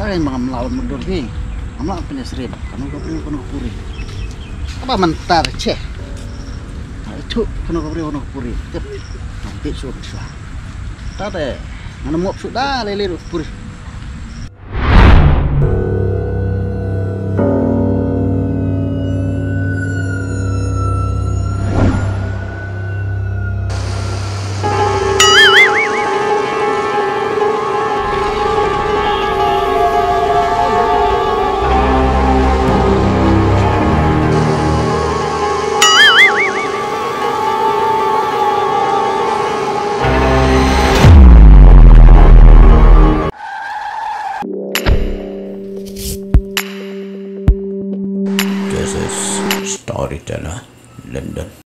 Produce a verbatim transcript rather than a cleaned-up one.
Eng ba ngam lah ban mutdur hi. Ngam lah ban pynsyriem. Kano ka briew kano ka puri. Kaba mynta da che. Ithuh kano ka briew kano ka puri. Tip. Ngam tip shuh shuh. Ta de. Ngam mop shuh da lei lei ruh puri. This is Storyteller London.